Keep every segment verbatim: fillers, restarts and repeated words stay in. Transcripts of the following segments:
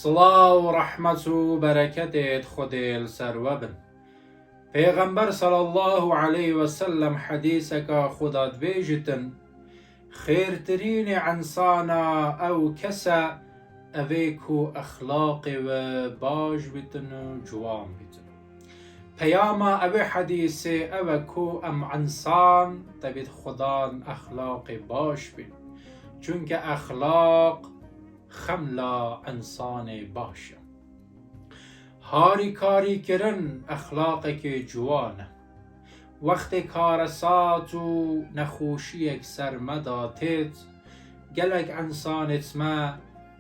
Silav û rehmet û bereketê Xwedê li ser we bin. Pêxember sallallahu aleyhi ve sellem hedîseka xwe da dibêjitin, xêrtirînê insana ew kes e, ev ê ku exlaqê we baş bitin û ciwan bitin. Peyama evê hedîsê ev e ku em insan debit xudan exlaqê baş bin. Çunke exlaq xemla insanê baş e. Harîkarîkirin exlaqekê ciwan e. Wextê karesat û nexweşiyek ser me da têt, gelek insanêt me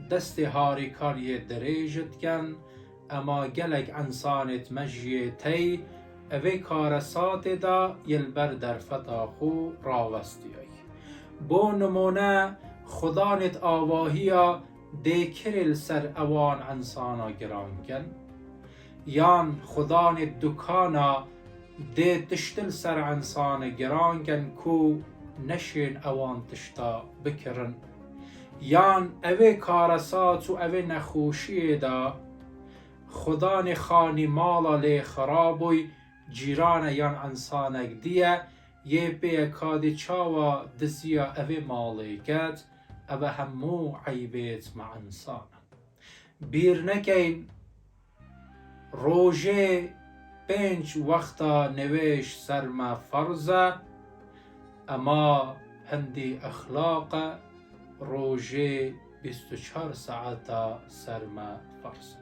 destê harîkariyê dirêj dikin, ema gelek insanêt me jiyê tey evê karesatê de yê li ber derfeta xwe rawestiyay. Bo nimûne, xudanêt avahiya dê kirê li ser ewan insana giran kin, yan xudanê dukana dê tiştil ser insane giran kin ku neşên ewan tişta bikirin. Yan evê karesat û evê nexweşiyê de xudanê xanî mala lê xirabûy cîrane yan insanek diye yê pê ye kadê çawa diziya evê malê ket, eve hemû eybêt me insane. Bîr nekeyn, rojê pênc wexta newêş ser me ferz e, ema hindî exlaq e, rojê bîst û çar saeta ser me ferz e.